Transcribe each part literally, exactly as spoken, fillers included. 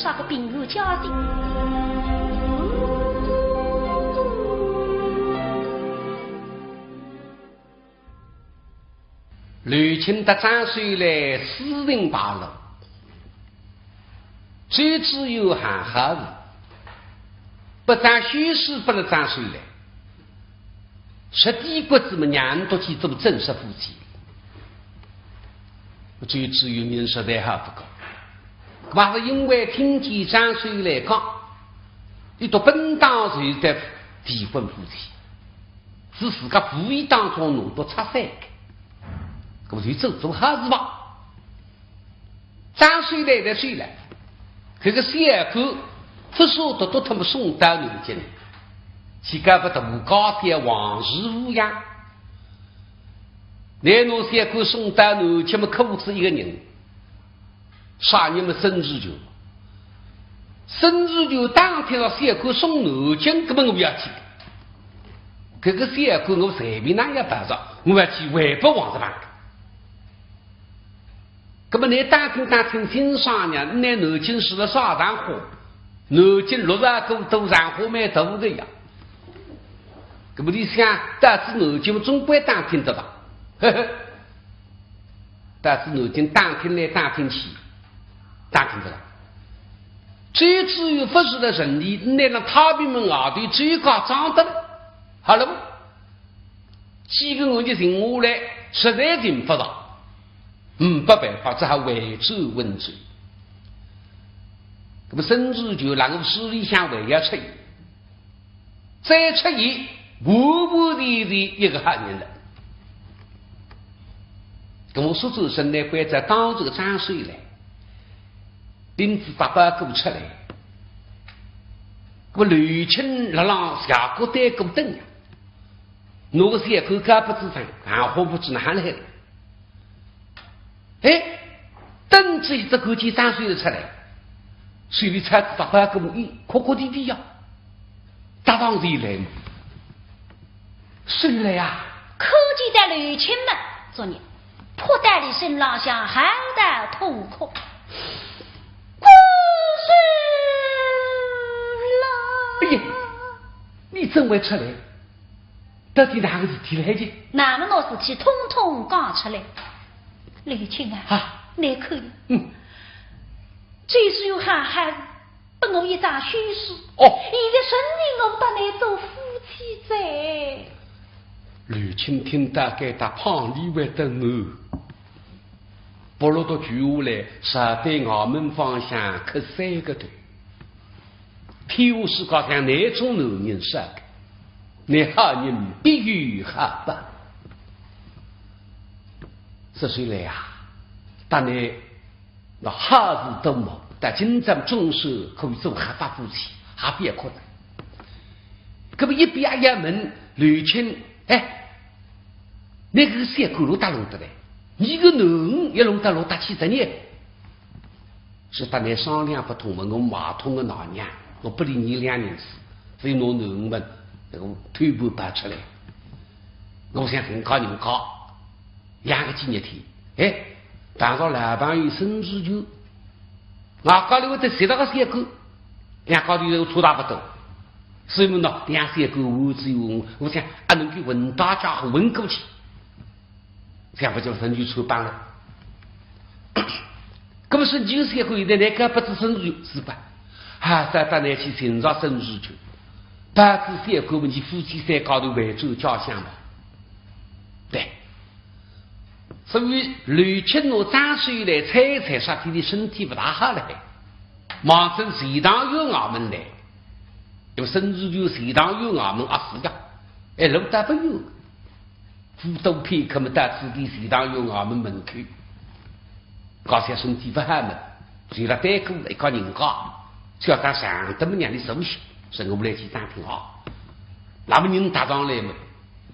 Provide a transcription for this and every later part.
啥个平安家庭？刘卿搭张秀兰私情败露，周知县还好，拨张秀兰，拨了张秀兰，实际骨子么让俚笃去做正式夫妻。周知县人实在好勿过，搿么是因为听见张秀兰讲，俚笃本当是在订婚夫妻，是自家无意当中弄到拆散个，搿么就做做好事吧。张秀兰来说了，搿个小官勿舍得拿俚送到南京，去交拨大家小王氏抚养。拿小官送到南京么，可勿止一个人，啥人么？沈如球。沈如球打听着小官送南京，搿么我要去。搿个小官我随便哪能也办着，我要去回拨王石房。 搿么倷打听打听清爽呢，倷南京住了啥场化？南京六十多度场化蛮大个呀。搿么俚想，到仔南京总归打听得到，呵呵。到仔南京打听来打听去，打听得到。周知县勿是来城里，倷辣太平门外头周家庄得了，好了不？几个月日寻下来，实在寻勿着。 嗯，没办法，只好回转温州。搿么沈如球辣我书里向还要出现，再出现，完完全全一个好人了。搿么说转身呢，关照当时个张秀兰，拎仔只包裹出来。搿么刘卿辣浪斜角对过等呀，拿个小官交拨仔张，还好勿知哪哼来了。 哎，等仔一只看见张秀兰出来，手里抄仔只包裹，咦，哭哭啼啼呀，搭上前来嘛。秀兰呀，看见得刘卿么，作孽，扑到俚身浪向嚎啕痛哭。官人啦！哎呀，你怎会出来？ 到底哪个事体来的？那么拿事体统统讲出来。刘卿啊，啊。倷看，嗯。周知县还拨我一张休书，哦。现在承认我搭倷做夫妻哉。刘卿听到该搭胖里会得我，拨落到句下来，朝对衙门方向磕三个头。 天下世界上哪种男人少个，倷好人必有好报。说起来呀，搭倷那好事多么，但今朝总算可以做合法夫妻，还别哭了。搿么一边也问刘卿，哎，倷搿个小官哪搭弄得来？倷个囡儿也弄到哪搭去哉呢？ 是搭倷商量勿通嘛，我买通个奶娘，我拨俚两银子，所以拿囡儿么，搿个头盘摆出来。我想人家人家，养个几日天，哎，碰着老朋友沈如球，外加里会得十来个小官，两家头有差大勿多。所以么喏，两小官我只有我，我想，啊，能够混搭家伙混过去。 想勿到沈如球穿帮了。搿么沈如球小官现在来个勿知沈如球是吧？啊，再到那去寻着沈如球，搭仔小官么，倷夫妻三家头回转家乡嘛。对。所以刘卿拿张秀兰猜一猜，说俚身体勿大好了，望仔钱塘县衙门来。因为沈如球钱塘县衙门啊是呀，哎，路搭勿远。 勿多片刻么，到仔钱塘县衙门门口，搞些身体勿好么，就辣对过一家人家，叫他上得么让俚坐歇，说我来去打听啊。那么人踏上来么，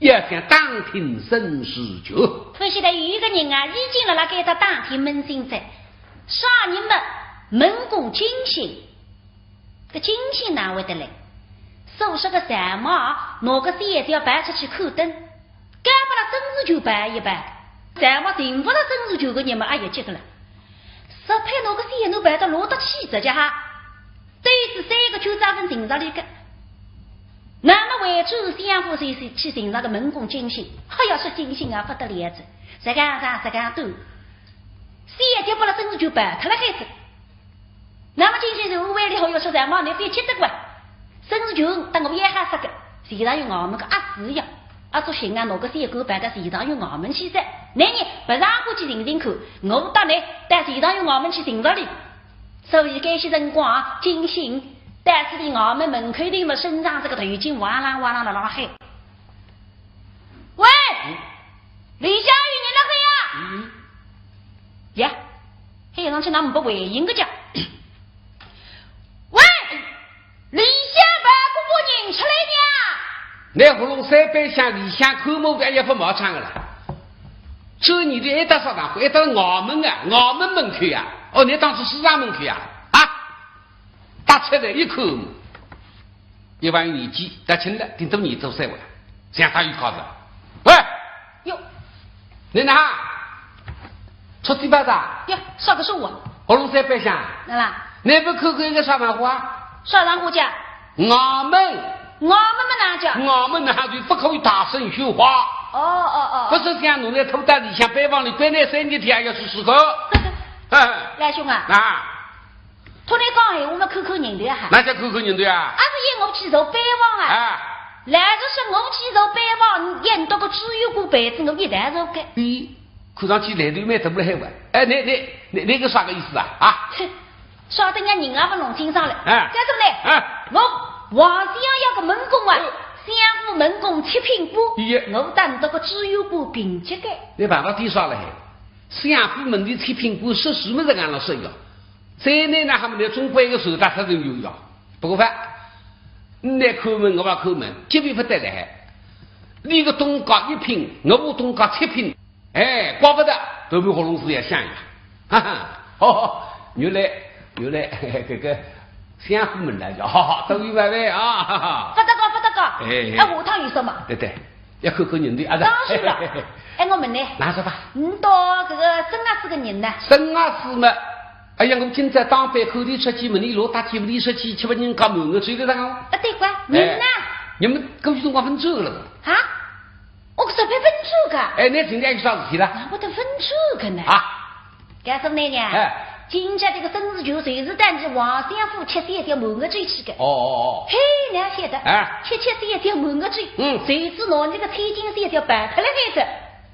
要想打听沈如球。可惜的有一个人啊，已经辣辣该搭打听门信哉，啥人么？门公金信。 搿金信哪会得来？说是个丈母拿个小囡抱出去看灯，刚把那沈如球抱一抱，丈母寻勿着沈如球个人么，哎呀，急个了。说配拿个小囡抱到哪搭去哉家哈？三个九十分寻着俚个。那么回转相府去，去寻着个门公金星，哎呀，说金星啊，不得了哉，这个样子，这个样子，三天不了，真是就跑脱了海子。那么金星是误会了，好要说在忙，你别急得怪。真是就等我也还说个，前头有衙门个啊是呀，啊，说行啊，拿个小官跑到前头有衙门去哉，那你不让我去寻寻看，我到你到前头有衙门去寻着俚。 所以该些辰光，金星到仔俚衙门门口头么，身上这个头巾哇啦哇啦的辣喊。喂，里向有人了海呀？嗯。呀，喊上去哪么不回应个讲？喂，里向跑个人出来呀？拿喉咙塞板向里向看么，也不冒唱个了。这你的一搭啥场化，一搭衙门啊，衙门门口呀？哦，你当是书场门口呀？啊？ 踏出来一看，一万年纪，踏进来，顶多年头三万，像他有靠着。喂，哟，你哪？出嘴巴的？哟，啥个说话？喉咙塞板向？哪啦？你不看看一个啥场化？啥场化讲？衙门。衙门么哪讲？衙门那就不可以大声喧哗。哦，哦，哦。不是像侬在拖到里向板房里关了三日天，要是死个。哎，老兄啊。啊。 托你讲闲话么，看看人头哈。哪叫看看人头啊？啊，是要我去坐板房啊。啊。老实说，我去坐板房，演到个知县官板子，我一定坐个。咦，看上去来头蛮大了海哇。哎，你，你，你，你个啥个意思啊？啊？哼，说得人家人也不弄清爽了。哎。干什么呢？哎。我王相府个门公啊，嗯。相府门公七品官，咦。我当到个知县官评级个。你办法提啥了嘿？相府门第七品官，说书么是俺老说呀。 再难呢，还没得中国一个手打他都有呀。不过吧，你来叩门，我也叩门，级别不得了。你个东家一品，我东家七品，哎，怪不得头皮喉咙是也响呀。哈哈，哦，原来，原来，这个相府门来着，哈哈，都有外围啊，哈哈。不得个，不得个。哎，哎。哎，下趟有什么？对，对。 要看看人头啊，当然了。哎，我问你，哪是吧？你到这个沈押司个人呢？沈押司嘛，哎呀，我今朝打扮口头出去，问你落搭去，问你出去，吃不人家满个嘴个上。啊，对个，人呢？哎，你们过去辰光分手了？啊？我可是被分手个。哎，那今天有啥事体了？那我得分手个呢。啊？告诉你呢，哎。今朝这个沈知县随时带你王相府吃些一条满个嘴去个。哦，哦，哦。嘿，你晓得？哎。吃，吃些一条满个嘴。嗯。随时拿你个千金小姐跑脱了海子。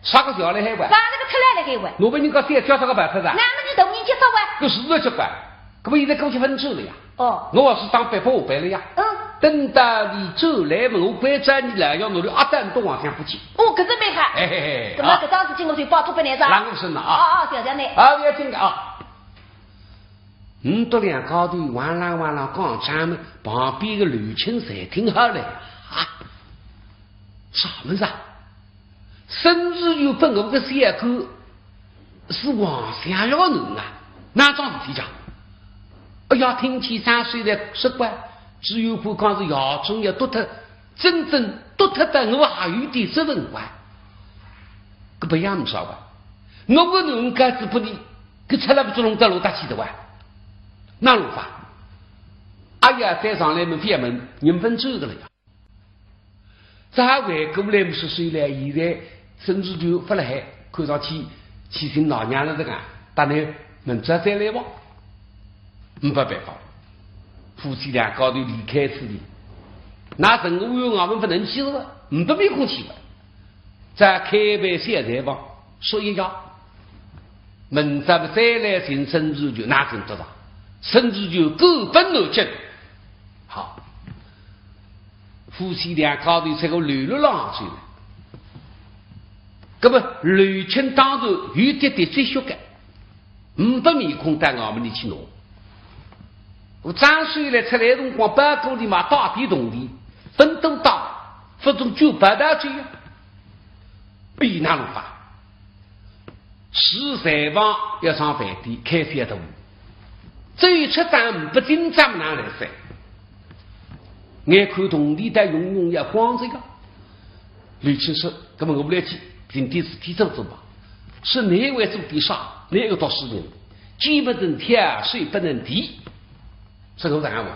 啥个小来海哇？把那个脱来了海哇？我把你个小姐啥个跑脱的？那么你同人结发哇？搿是个结发。搿么现在过去分手了呀？哦。我也是当白不白了呀。嗯。等到你转来嘛，我关照你了，要拿你阿蛋都往前不去。哦，搿是蛮好。嘿嘿嘿，搿么搿桩事体我就拜托拨你哉。啊。那我是哪啊？哦，哦，谢谢你。啊，不要紧的啊。嗯，到两家头哇啦哇啦讲，咱们旁边个刘卿侪听好了。啊，啥么事啊？沈知县拨我个小官是王相府个人啊，哪桩事体讲？哎呀，听见张水来说过，知县官讲是夜中要毒脱，真正毒脱的，我还有点质问哇。搿不也没啥哇，我个囡儿该子拨你，搿出来不就弄到落搭去的哇？哪弄法？哎呀，再上来么别问，人分手的了呀。 再回过来么说，虽然现在沈知县勿辣海，看上去去寻老娘了这个，但是明朝再来吧。没办法，夫妻两家头离开此地，那沈知县衙门不能去了，没得面孔去了。再开办小账房，说一下，明朝再来寻沈知县，那真得了，沈知县根本难见。好， 夫妻两家头这个流落浪去了。那么刘卿当然有点点积蓄个，五百面孔到衙门里去拿。我张水来出来辰光，包裹里嘛带点铜钿，分都带，分种酒包带去呀。比哪能法？ 住账房要上饭店，开销大，最出账不进账哪来噻？眼看铜钿倒用用要光这个。刘卿说，那么我们来去寻点事体做做吧。说你会做点啥？你一个读书人，既不能挑，水不能提。这个然后，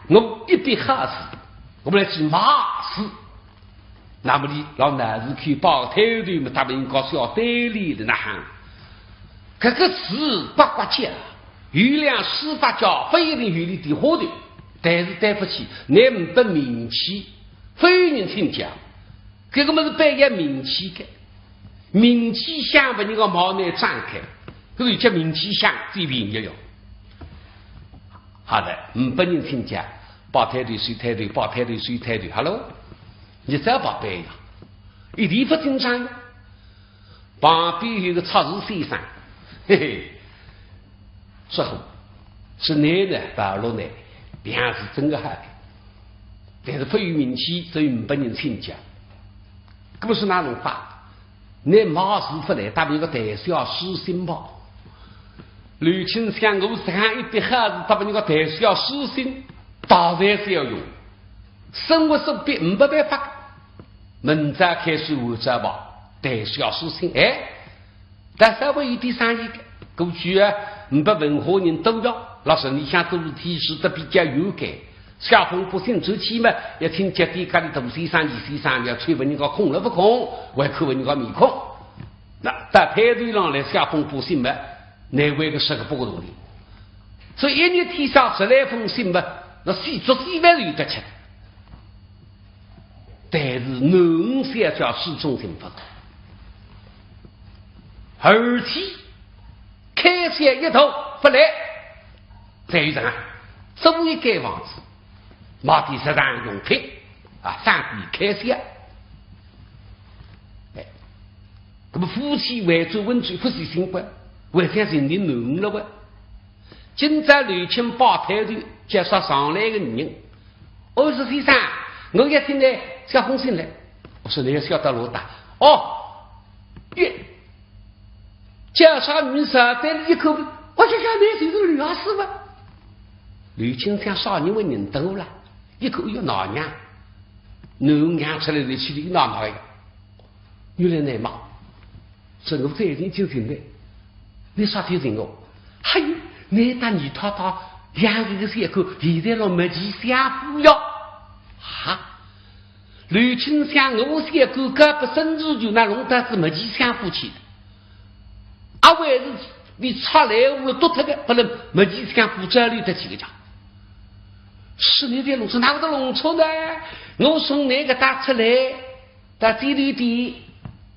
我一笔好事，我们来去买书。那么俚老难事去报摊头么，搭别人家小单里的那行。搿个书刮刮叫，有两书法家，勿一定有俚的花头，但是对勿起，倷呒不名气，勿有人请教。搿个么是扮要名气个，名气响勿人家毛难张开，搿个叫名气响最便宜哟。好的，呒不人请教，报摊头收摊头，报摊头收摊头，好了，倷再报班呀，一点勿紧张呀。旁边有个抄字先生，嘿嘿，说好，是倷呢，白落呢，样子真个好，但是勿有名气，所以呒不人请教。搿么是哪能法？倷买书勿来，搭别人家谈笑书信吧。刘清想，我实梗一笔好事，搭别人家谈笑书信，当然是要用。生活所逼，呒不办法。明朝开书完再吧，谈笑书信，哎，但稍微有点生意个，过去啊，呒不文化人多呀，老城里向做事体是得比较有个。写封书信出去嘛，要请教点家里大先生、二先生，要催问人家空了勿空，还看问人家面孔。那到摊头浪来写封书信嘛，难为个十个八个铜钿。所以一日天上十来封信嘛，那四桌四万有得吃。但是囡儿小姐始终寻勿着，而且开销一头勿来，再有人啊，租一间房子，买点日常用品啊，省点开销。哎，那么夫妻为做温水不洗心肝，为想寻寻囡儿了喂。今朝刘清报摊头，介绍上来个人，哦，是先生，我要进来写封信来。我说你要写到哪搭？哦，哟，介绍你上来一看，我就晓得你就是刘阿四吧。刘清想啥人会认得我啦，一看，哟，老娘，囡儿养出来在气里闹闹呀。原来倷嘛，说我最近就寻倷，倷啥体寻我？哎哟，倷搭二太太养个小狗，现在了没几相夫哟。啊？刘清想，我小狗交拨沈志全，哪弄得是没几相夫去的？啊，还是你出来我都脱个，不能没几相夫，这里得几个家。是倷在弄错，哪会得弄错呢？我从倷个搭出来，到这里的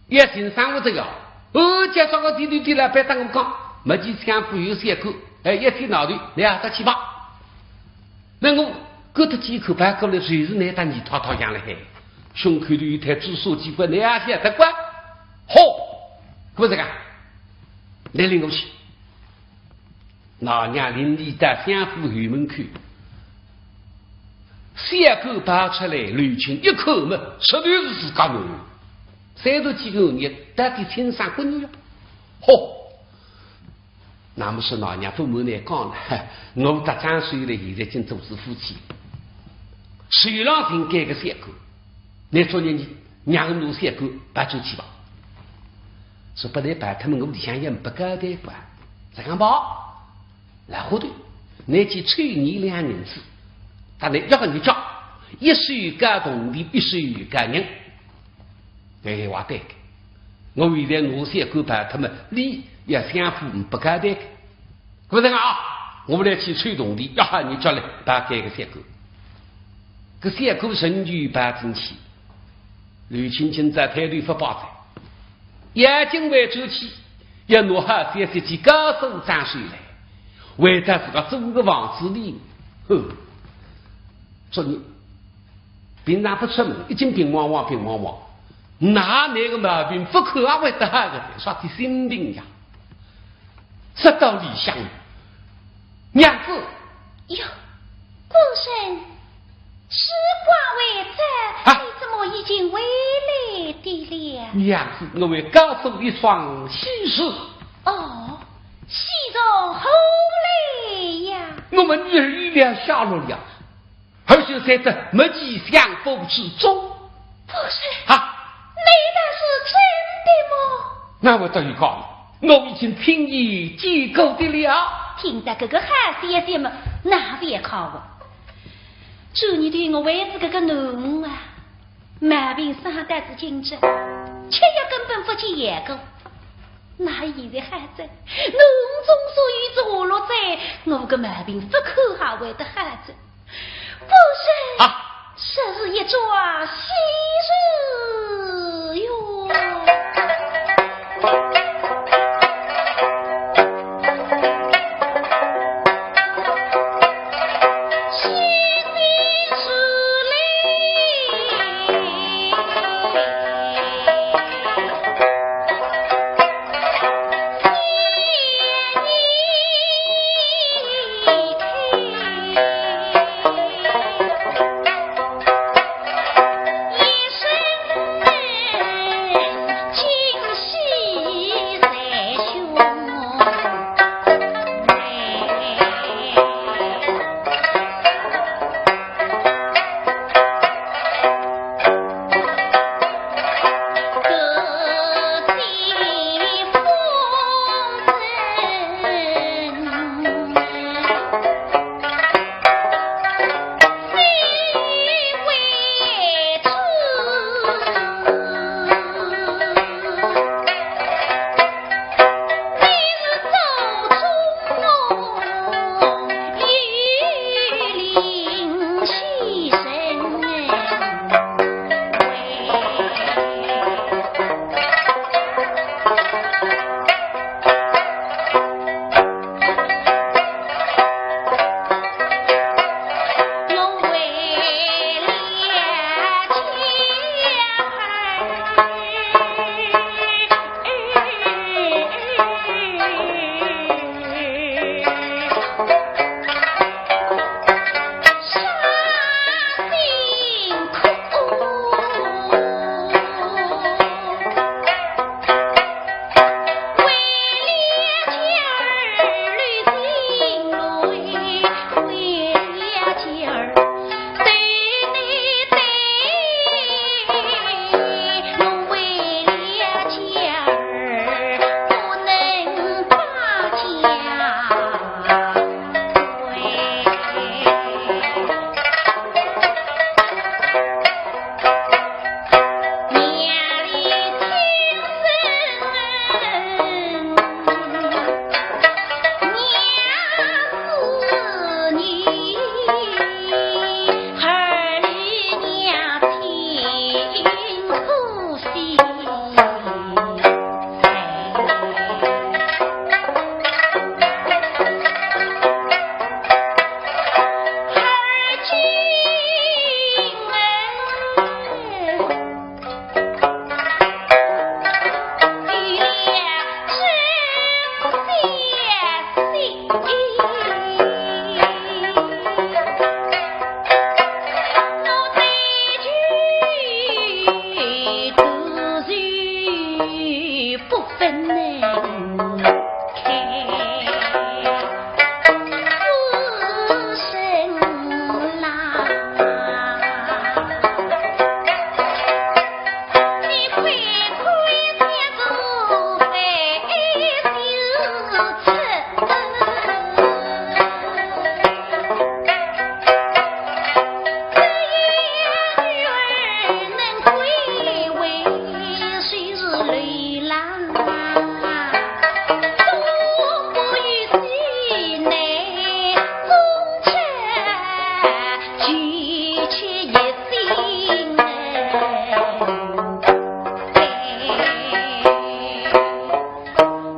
也寻上我这个，哦，介绍个弟弟弟来，别搭我讲，没几相夫有小狗，哎，一天闹腾，你啊，得去吧。那我过得几口白过来，就是倷搭二太太养了嘿，胸口头有台注射机关，你啊，晓得管。好，搿么这个，来领我去。 老娘领俚到相府后门口，小狗跑出来，刘清一看么，实头是自家囡儿，三十几个月，到底亲生骨肉呀。嚯！那么说老娘不瞒倷讲了，我搭张水来现在已经做仔夫妻，手浪寻个小狗，倷昨日你让我拿小狗抱出去吧。说不来抱脱么，我里向也勿交代过，这样吧， 老糊涂，倷去凑二两银子，搭倷约个日脚，一手交铜钿，一手交银。搿闲话对个，我现在拿小狗抱脱么，俚也相府勿交代个。勿是啊，我来去凑铜钿，约好日脚来抱搿个小狗。搿小狗仍旧抱进去，刘清清在台头发发呆。 眼睛为转去，要拿好消息去告诉张水来，为得自家做个房子里，哼，说你平常不出门，一径平望望平望望，哪能个毛病勿看也会得好个，啥个心病呀？说到里向，娘子，哟，官人， 时光未早，啊，你怎么已经回来的了？娘子，我为告诉一桩喜事。哦，喜从何来呀？我们女儿有了下落了，而且在这没几相府之中。不是，啊，难道是真的吗？那我等于讲，我已经亲眼见过的了。听到这个好消息嘛，那也靠我。做你的我还是个个囡儿啊，毛病生得是精着，吃药根本勿见效果。那现在好哉，囡儿总算有仔下落哉，我个毛病勿可还会得好哉。不是，啊，这是一桩喜事哟。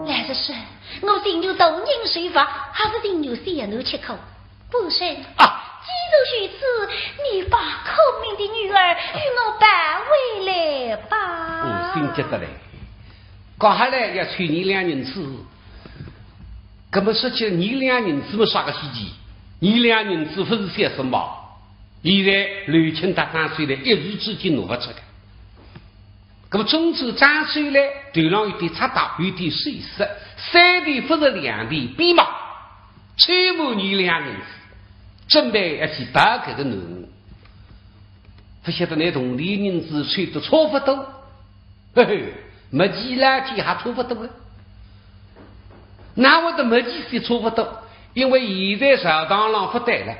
老实说，我情愿大人受罚，还是情愿小奴吃苦。不是，啊，既然如此，你把苦命的女儿与我抱回来吧。哦，心急得来，讲下来要催你两银子。搿么说起来，你两银子么啥个稀奇？你两银子勿是小数目。现在刘卿搭张水来一时之间拿勿出个。搿么总之张水来头浪有点疙瘩，有点水色，三钿勿是两钿，比嘛，催满你两银子，准备要去抱搿个囡儿。勿晓得拿铜钿银子催得差勿多，嘿嘿，没几两天还差勿多个。哪会得没几天差勿多？因为现在朝堂浪勿对了。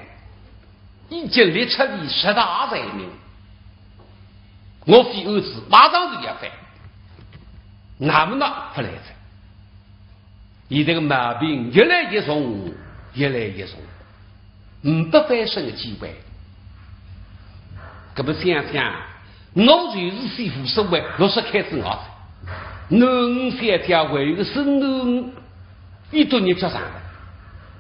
已经列出你十大罪名，我非儿子马上就要犯，那么呢，不来哉。伊这个毛病越来越重，越来越重，没得翻身的机会。那么想想，我就是师父所为，六十开始我，囡儿小姐为个孙囡，一多年叫上了，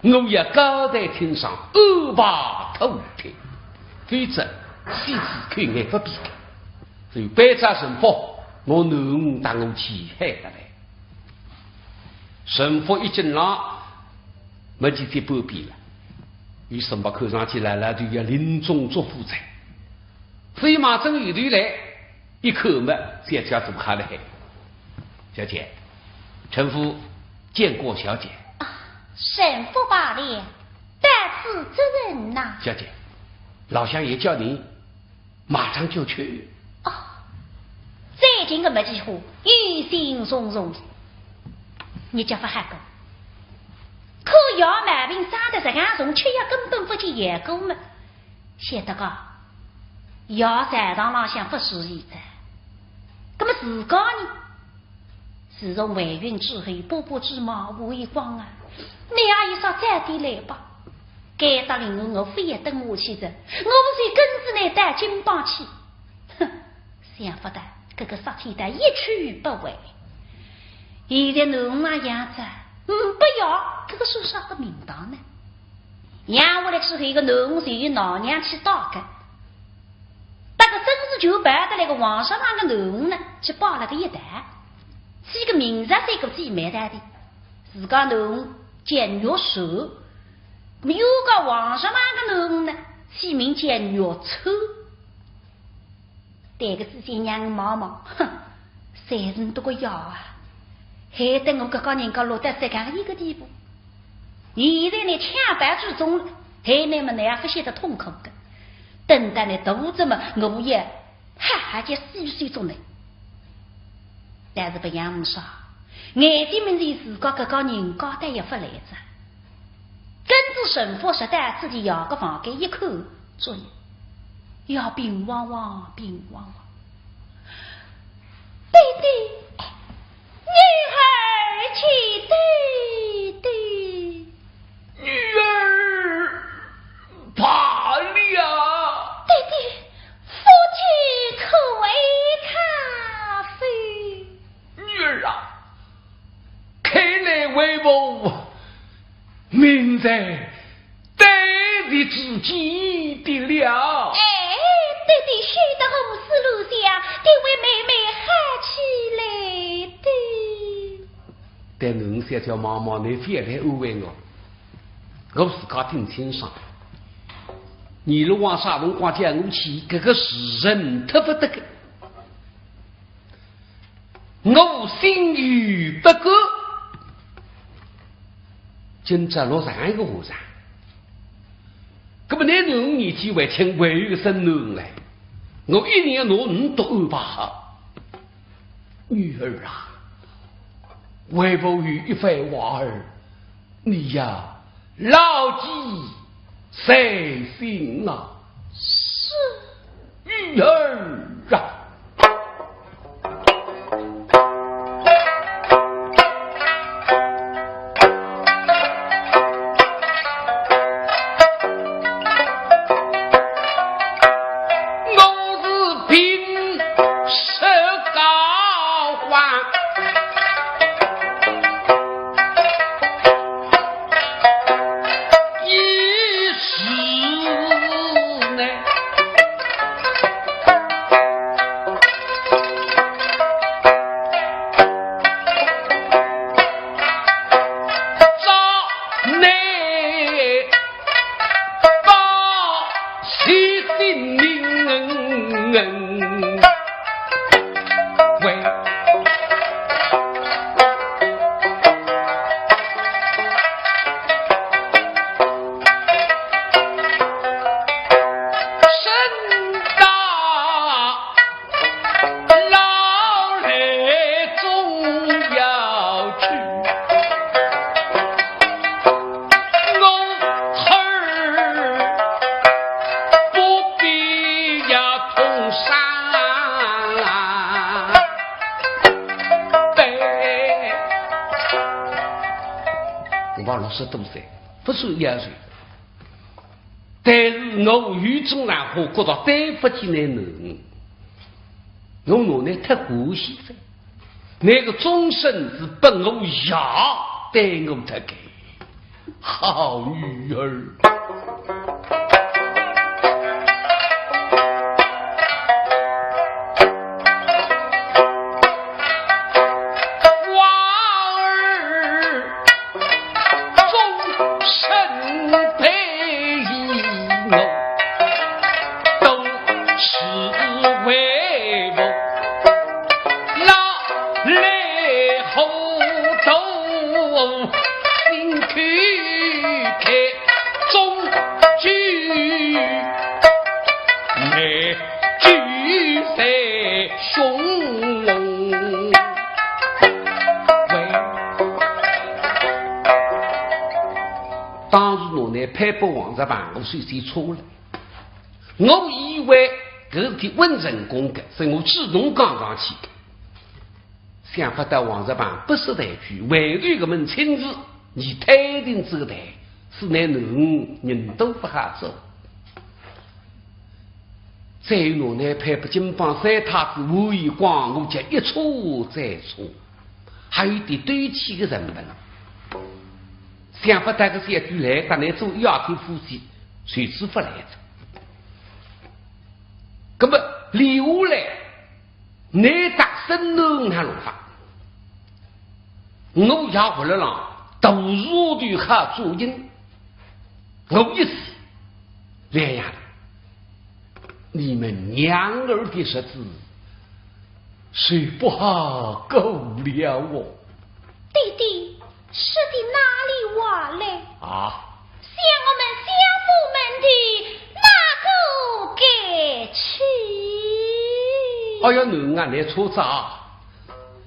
我要交代清爽，安排妥帖，否则死死口眼不闭。所以班长陈福，我囡儿带我去海得来。陈福一进来，没几天半边了，有什么看上去来了就要临终嘱咐哉。飞马正有头来，一看么，小姐怎么还来？小姐，陈福见过小姐。啊，陈福罢了，到此做甚呐？小姐，老相爷叫你马上就去。哦，最近个没几乎忧心忡忡，你叫不好过。可爷毛病生得实梗重，吃药根本不见效果么，晓得个，爷在堂浪向不适意哉。那么自家呢？自从怀孕之后，爸爸之忙我也光啊，你也一说早点来吧。该搭里我我非要等下去哉，我不是跟仔你到金邦去。哼，想不到这个杀气弹一去不回。现在囡儿养着，嗯，不要，这个算啥个名堂呢？养下来之后，一个囡儿就由老娘去带个。那个真是就抱得来个皇上那个囡儿呢，去抱了个一代，起个名字这个最没得的，自家囡儿叫玉树，有个皇上那个囡儿呢，起名叫玉春。对个之前让我望望，哼，侪是你这个爷啊，害得我搿个人家落到这样一个地步。现在呢，抢白之中，害你们那样不晓得痛苦的。等到你肚子么，我也哈哈叫死死中来。但是不样说，眼睛面前自家搿个人家倒也不来着。跟仔神父说到自己爷个房间一看， 做人要平望望，平望望。爹爹，女儿去，爹爹。女儿罢了。爹爹，夫君可为咖啡？女儿啊，看来为父命在 对你自己的了。哎，爹爹休得胡思乱想，爹为妹妹好起来的。对囡儿小姐望望，你覅来安慰我，我自家听清爽。你若往啥辰光叫我去，搿个时辰忒勿得个。 我心有不甘，今朝落实一个和尚。搿么，拿囡儿年纪还轻，还有个孙囡来，我一定要拿你都安排好。女儿啊，为父有一番话儿， 你呀，牢记在心啊。是。女儿啊。我是平时高官， 一时呢，八六十多岁，不算夭寿。但是我有种人，我觉着对不起那囡儿，我拿伊忒可惜哉。那个终身是拨我爷对我忒好。好女儿。娃儿终身陪我，都是为我老来后头辛苦开中举美举在胸。喂，当时我拿伊配拨王石盘，我首先错了。我以为搿事体稳成功个，所以我主动讲上去个。想不到王石盘不识抬举，回头搿门亲事，伊推定这个台，是乃囡儿人都不好做。再有我拿伊配拨金榜三太子吴元光，我叫一错再错，还有点对不起个成分。想不到搿小鬼来搭伊做一夜天夫妻，随之不来哉。那么留下来，伊搭孙囡哪弄法？我爷活勒浪，大树头好做人，我一死，两样。你们娘儿的日子，谁不好过了哦？爹爹，说的哪里话来？啊？想我们相府门第哪个敢欺？哎呀，囡儿啊，你错哉啊！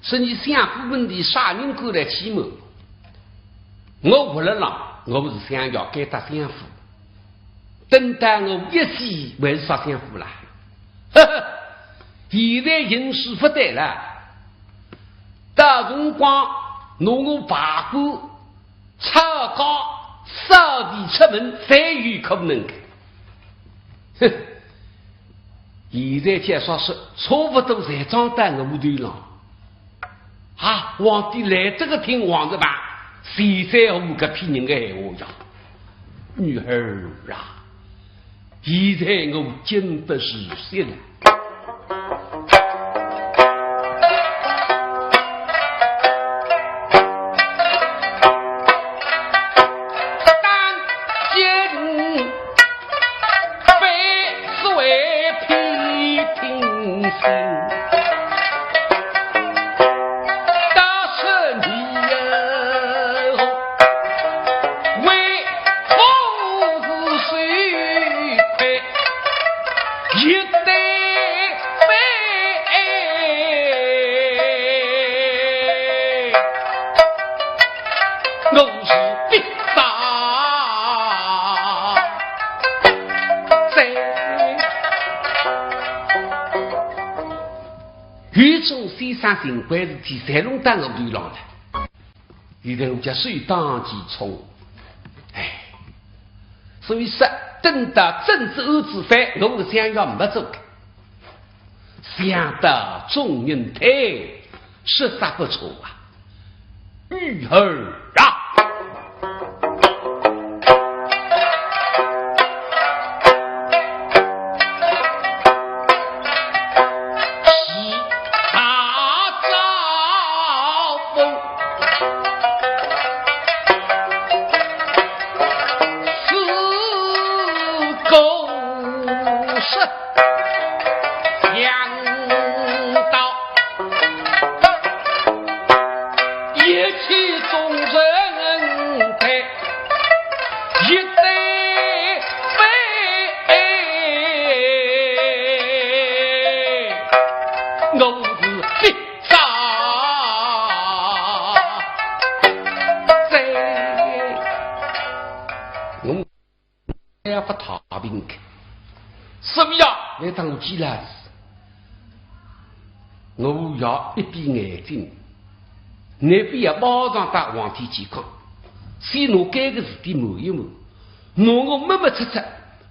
是你相府门第啥人敢来欺瞒？我活勒浪，我是相爷该搭相府。 等到我一死，还是啥相府啦？呵呵，现在形势不对了，到辰光拿我罢官、抄家、扫地出门，侪有可能个。哼，现在介绍是差不多侪装到我头浪。 啊，皇帝来得个听王石盘，谁在乎搿批人个闲话呀？女儿啊，现在我真不是信了。但见 非是为批评心，倒是你呀，为何是羞愧一对非？我是必杀 在。有种先生情关事体，侪弄到我头浪了。现在我叫首当其冲。哎，所以说，等到真正案子翻，我是想要没做个。 想到众人推，实在不错啊。女儿啊！是大招风，是狗屎。 想到一起众人陪，一对非，我是必杀在。我 要不太平个，是不是呀？来当我记了，我要一闭眼睛，你不要马上到皇帝去看，先拿该个事体瞒一瞒，拿我瞒瞒出出，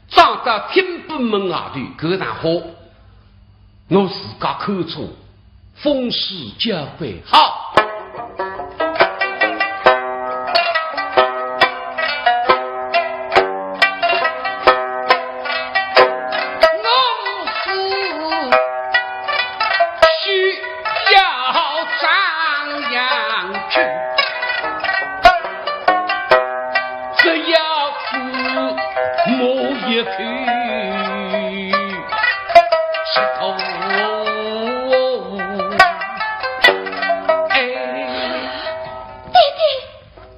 装到天本门外头，搿个场化，我自家看中，风水交关好。我是 需要张扬去，只要是某一口石头。哎，爹爹，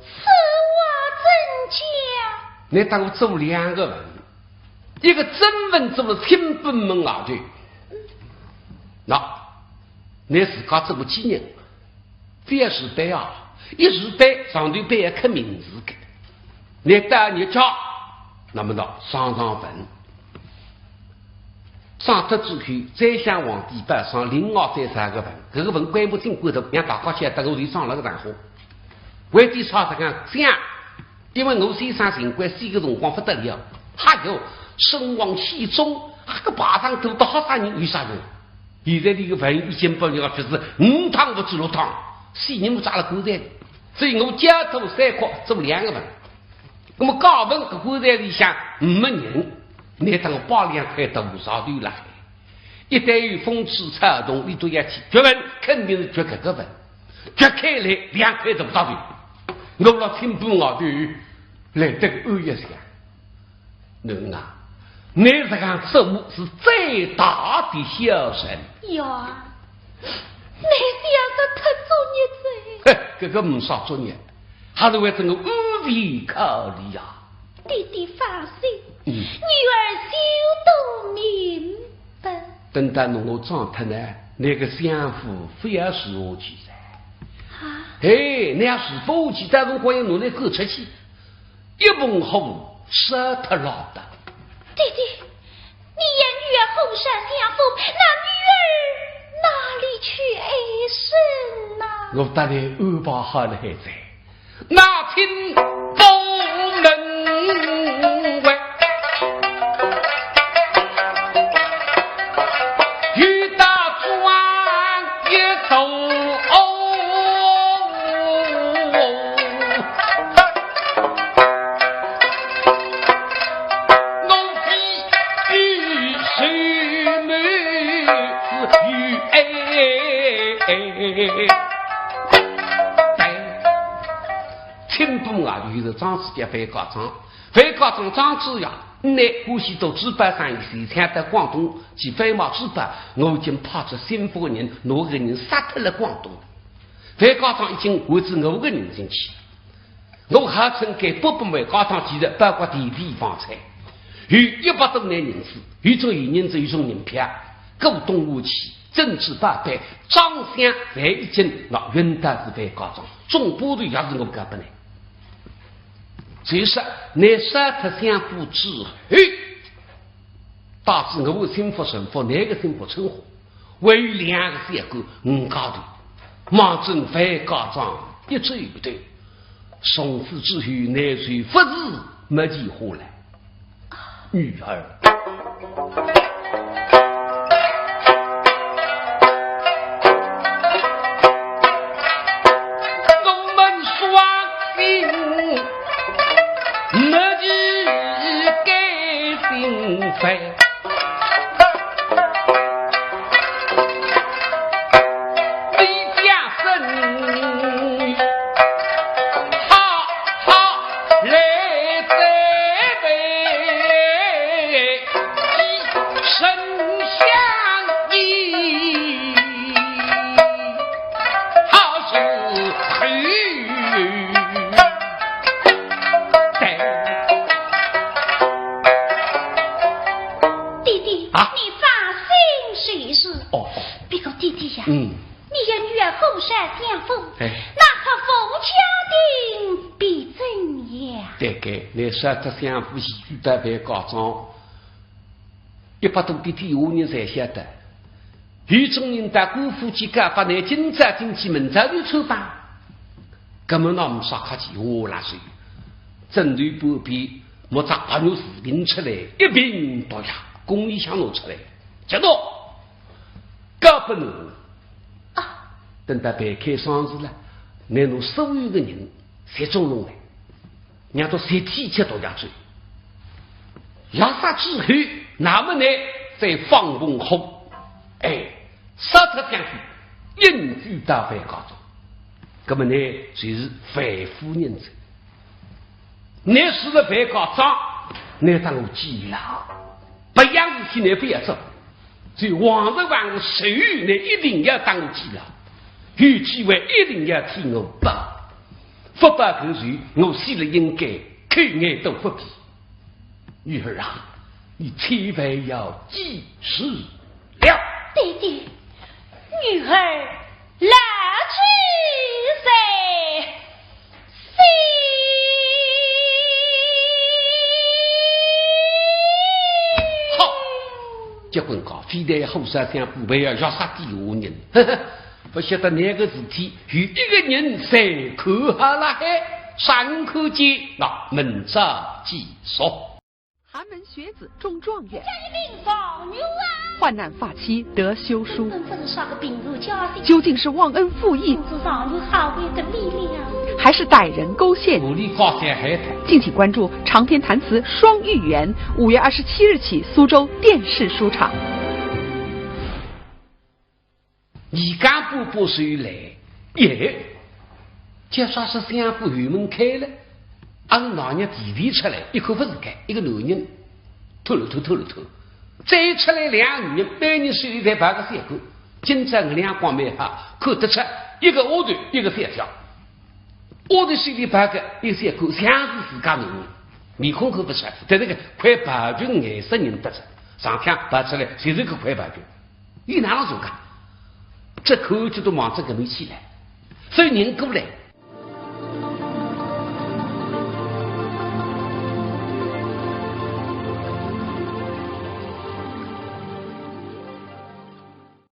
此话怎讲？你当我做两个人，一个真正做了天本门外头，那 你自家做个几人？覅自卑啊，一自卑，上头板要刻名字个。你到日脚，那么呢，上上坟。上脱之后，再向皇帝拜上，另外再造个坟，搿个坟规模真规大，让大家晓得我就上了个场化。为点啥实梗讲？ 因为我先生情况死个辰光勿得了，哎哟，身亡气重，搿个排场大得吓煞人有啥用？现在搿个坟已经拨人家就是五趟勿止六趟，死人勿扎了棺材里，所以我家徒三窟做两个坟。那么家坟搿棺材里向没人，拿当摆两块大石头来，一旦有风吹草动，伊都要去掘坟，肯定是掘搿个坟。 掘开来两块大石头，我辣天本外头来得个安逸些。囡啊，你实梗做是最大的孝顺。哟啊，你想得太作孽哉。嘿，搿个没啥作孽，还是为仔我安危考虑呀。爹爹放心，嗯。女儿就都明白。等到侬我装脱呢，那个相府勿要住下去哉。啊？哎，那要住勿下去，到辰光要拿侬赶出去，一盆火烧脱了的。爹爹，你言女儿火烧相府，那女儿哪里去安身呐？我搭你安排好了，孩子。 那天不门外，有大庄一座，我比喻水门是有哎。 天本外头有一个庄子叫范家庄，范家庄庄子呀，乃欢喜做珠宝生意，前抢到广东去贩卖珠宝，我已经派出心腹个人，拿个人杀脱了广东。范家庄已经为仔我个人进去，我号称该八百万家当其实包括田地房产，有一百多万银子，有种有银子，有种银票，股东下去， 珍珠宝贝，装箱侪已经拿运到仔范家庄，总部头也是我交拨倷。就是倷杀脱相府之后，带仔我个心腹陈福，倷个心腹陈福，还有两个小官五家头，望准范家庄一走一步，从此之后，倷就勿是没钱花了。 女儿。我们双心没几个心烦。 李家生，好好来再拜，一生相依，好是后。对。爹爹，啊？你放心就是。哦。不过爹爹呀，嗯。 你言女儿火烧相府，哎。那他父家庭必怎样？对个，倷杀脱相府，移居到范家庄，一百多个天下人侪晓得。有种人到官府去告发，倷今朝进去，明朝就穿帮。搿么倷呒啥客气，我来说，枕头半边摸只白玉瓷瓶出来，一瓶毒药，弓里向拿出来，接到，交拨侬。啊，等到办开丧事了，拿侬所有的人侪叫拢来，让伊侪体吃毒药酒。药杀之后，那么呢，再放风火，哎，杀脱将军，运居到樊家庄。那么呢，就是樊夫人哉。你是了樊家庄，你当我记牢，别样事体你不要做，就王德王的手，你一定要当我记牢，有机会一定要替我报，不报仇，我死了应该，口眼都不闭。女儿啊，你千万要记住了。爹爹，女儿牢记在心。好，结棍讲，非但要火烧相府，还要药杀底下人，呵呵，不晓得哪个事体，有一个人在看好了嗨，啥人看见，那明朝继续。寒门学子中状元，患难发妻得休书，究竟是忘恩负义，还是歹人勾践？敬请关注长篇弹词《双玉圆》，五月二十七日起苏州电视书场。 你敢不不收来？耶，就说是相府后门开了，阿是老娘提提出来，一看不是个，一个男人，拖了拖，拖了拖，再出来两个女人，每人手里侪抱个小狗，今朝个两光蛮好，看得出一个丫头，一个小姐。丫头手里抱个一个小狗，像是自家囡儿，面孔看不出来，但是个块白裙颜色认得出，上向抱出来就是个块白裙。 伊哪能做介？这口气都望着搿面去了，所以人过来，